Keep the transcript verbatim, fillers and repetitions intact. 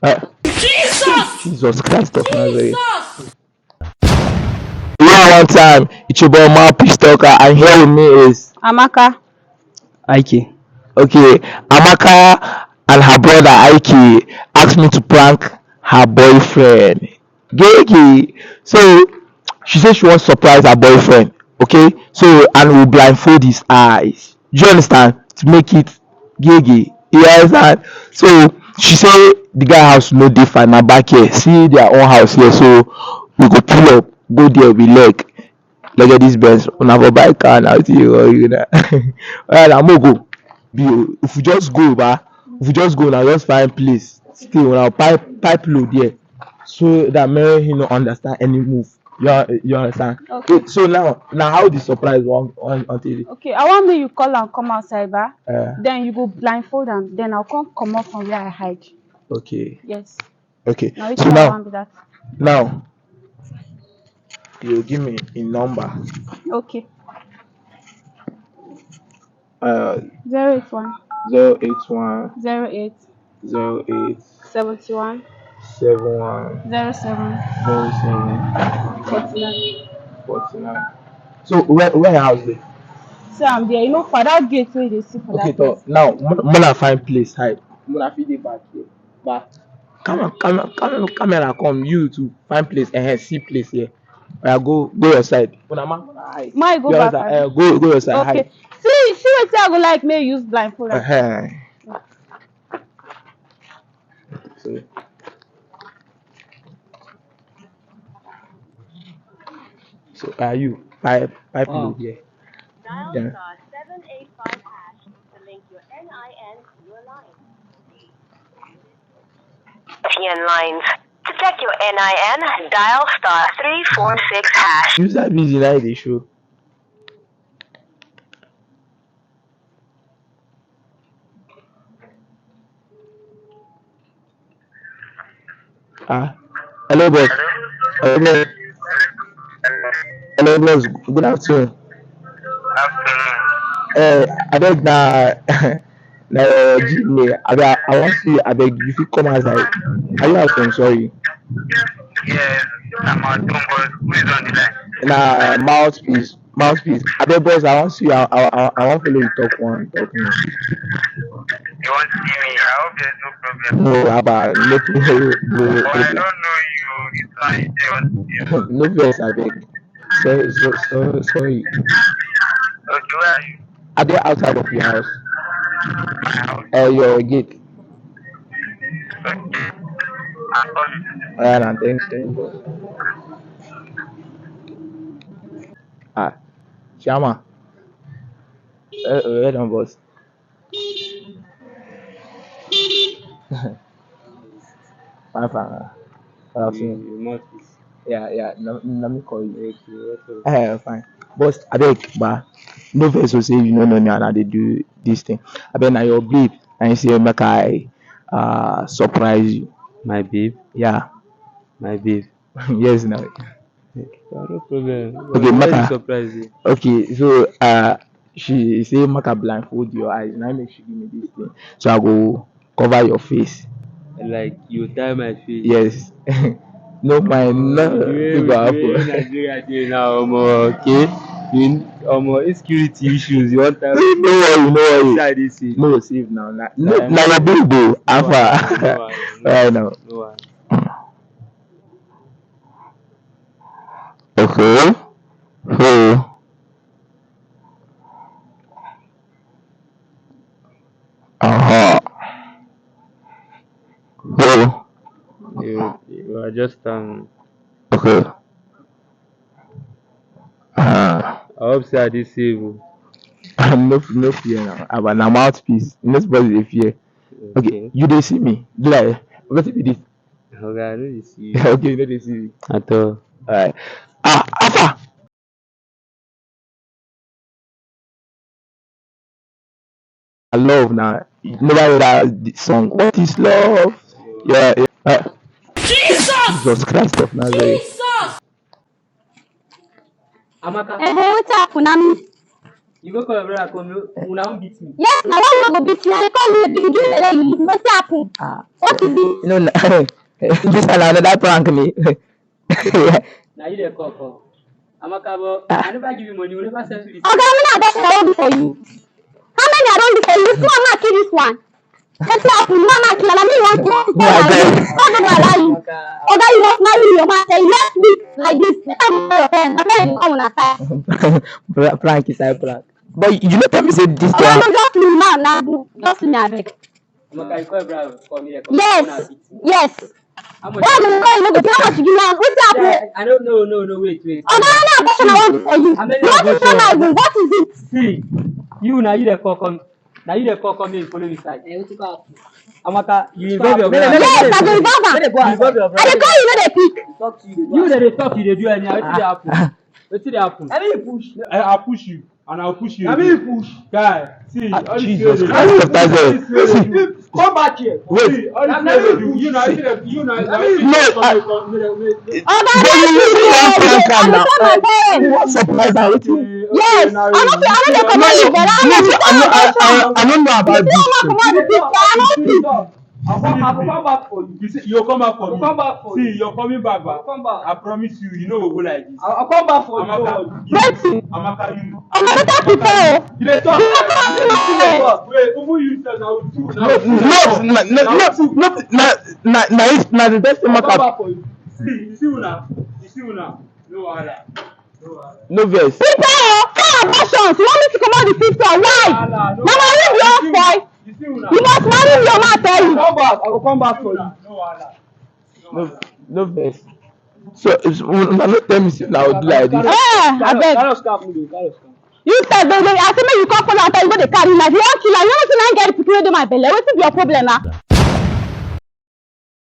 Uh, Jesus! Jesus Christ of Nazareth. Jesus! One time, it's your boy Mouthpiece Talker, and here with me is Amaka. Ike. Okay, Amaka and her brother Ike asked me to prank her boyfriend. Gigi. So she said she wants to surprise her boyfriend. Okay, so, and we blindfold his eyes. Do you understand? To make it Gigi. You understand? So she said the guy house no dey fine na back here. See their own house here. So we go pull up, go there with leg. Look at this Benz. Una for buy car now. Wetin you worry you now? Alright, I'm gonna go. Be if we just go, ba. If we just go now, just find place. Stay una pipe pipe load there. So that Mary he no understand any move. You, you understand? Okay. So now, now how the surprise one on until Okay, I want me you call and come outside, ba. Uh, Then you go blindfold am. Then I'll come come up from where I hide. Okay. Yes. Okay. Now which So one now, want be that? Now, you give me a number. Okay. Uh, Zero eight one. Zero eight one. Zero eight. Zero eight. Seventy one. Seven one. Zero seven. Zero seven. Forty nine. Forty nine. So where where your house dey? See am there, you know for that gate wey you dey see for Okay, that so place. Now mo mo na find place hide. Mo na fit dey back here. But camera camera camera camera come you to find place eh see place here. Oya go go your side. Una ma una hide. Mai go You back understand? Abi? Eh, go go your side Okay. hide. See see wetin I go like make you use blindfold am. Uh-huh. So, so are you pipe pipe Oh. load here? Dial Yeah. star seven eight five hash to link your N I N to your line. T N lines. To check your N I N, dial star three four six hash. Use that busy night dey show. Ah, hello, boss. Hello, boss. Hello, boss. Good afternoon. Afternoon. Eh, abeg na na your G me. Abeg, I wan see you. Abeg, you fit come outside. Are you out? I'm sorry. Yes, I'm out. Don't worry. Who is on the line? Na mouthpiece. Mouthpiece. Abeg, boss, I wan see you. I, I, I, I wan follow you talk one talk now. You want to see me? I hope there's no problem. No, Abba, no, no, no, no, But I no, don't know you. It's fine. You want to see me? No vex, abeg. Sorry, so, so, sorry. Okay, where are you? Are they outside of your house? My house. Uh, your gate. Okay. I'm coming. Alright, and thanks, thanks. Ah, Shama. Uh, uh, well done, boss. Fine, fine. Good afternoon. You, you must be. Yeah, yeah. Let, let me call you. Okay, okay. Eh, fine. Boss, abeg, ba. No vex o say you no know me and I dey do this thing. Abeg, na your babe. Na him say make I uh, surprise you. My babe? Yeah. My babe. Yes, now. No problem. Okay, Why you Maka. Surprise you? Okay, so uh, she say Maka blindfold your eyes. Now make she give me this thing. So I go cover your face. Like you tie my face. Yes. No mind, no, With the way, it go with the way happen. Nigeria dey now, omo, okay? You, omo, insecurity issues, you want to No worry, no worry. Inside this thing. No, safe now. Na, no, Nah, na your babe o. No How far? Wahala, no wahala, no Right now. Wahala, no wahala. Okay. So, uh-huh. So, You, you are just um. Okay. Uh, I hope say I dey safe o. No, no fear now. Abba, na mouthpiece. Nobody dey fear. Okay, Okay. You dey see me? Be like, wetin be this? Oga, I no dey see you. Okay, you no dey see me. At all. Alright. Ah, Alpha. I love now. Never hear that song. What is love? Yeah, yeah. Uh, Jesus! Jesus Christ of Nazareth. Jesus! Amaka. Eh, eh, wetin happen? Na me. You go call your brother come, you una wan beat me. Yes, na why you go beat me? I dey call you, you do like that, you wetin happen? Ah, What is it? You know, na- this one na another prank me. Na you dey call call. Amaka, but I never give you money, you never send me this. Oga, how many abduction I don do for you? How many I don do for you? This one, make I kill this one. Wetin happen? Make I kill am. I mean, you wan kill am. No, I beg. How go allow you? Oga, you must marry me. Your man say next week like this. Make I go tell your parents. My parents go come una side. Pra- prank inside prank. But you no tell me say this Oga, one. No, just leave now. Now, just leave me abeg. Amaka, you call your brother come here, come Yes, una beat me. Yes. How much? Why you go, you no go tell how much you give me? Wetin happen? Yeah, I don't know, no, no, wait, wait. Oga, how many abduction I wan do for you? How many What is abduction? What is it? See, you na you dey call come. Na you dey call come, make you follow me side. Eh, wetin go happen? Amaka, you involve your brother. Yes, I go involve am. Make dem go You involve outside. your I dey brother. call you, no dey pick. Talk to you, dey go You outside. dey dey talk, you dey do anyhow. Wetin dey happen? Wetin dey happen? I mean, you push. Eh, I'll push you, and I'll push you. I mean, you push. Guy, see, Ah, all this Jesus way Christ of dey do, Nazareth. all this way dey do, Come back here. Wait. see, all this Na way dey me do, push. you na you dey, you na Na you me na No, you I- dey come, make dem, make, make, Oga, But you no, you no, don't no, prank am I now. dey tell my parents. What surprise am? Wetin? eh, Yes, okay, now I no you fit, I no dey you comot know, the belle. I Me no too, I know, I, I, I no know You about see this. how my comot the picture? I no fit. I go, I go come back for you. You see, you come back for I go me. come back for See, you. You're coming back, I go back. come back. I promise you, you know we go like this. I, I come back for you. Amaka, Don't worry. Wetin? Amaka, you. Oga, better prepare o. You dey talk. You dey talk. Wait, even you sef na with you. No, no, no, no, no, no, na na na if na the best thing I make come I back for you. See, you see una, you see una. No wahala. No wahala. No vex. Prepare o. Four abortions. You want me to comot the picture? Why? Wahala, no Na my room you wan spoil. You see una. You must marry me o, ma tell you. Come back. I go come back for you. No wahala. No, no vex. So it's- una no tell me say una go do like this. Eh, abeg. Carry us come, carry us come. You sef, baby, I say make you come follow am, you go dey carry knife. You wan kill am. You no see na him get the pikin wey dey my belle. Wetin be your problem na?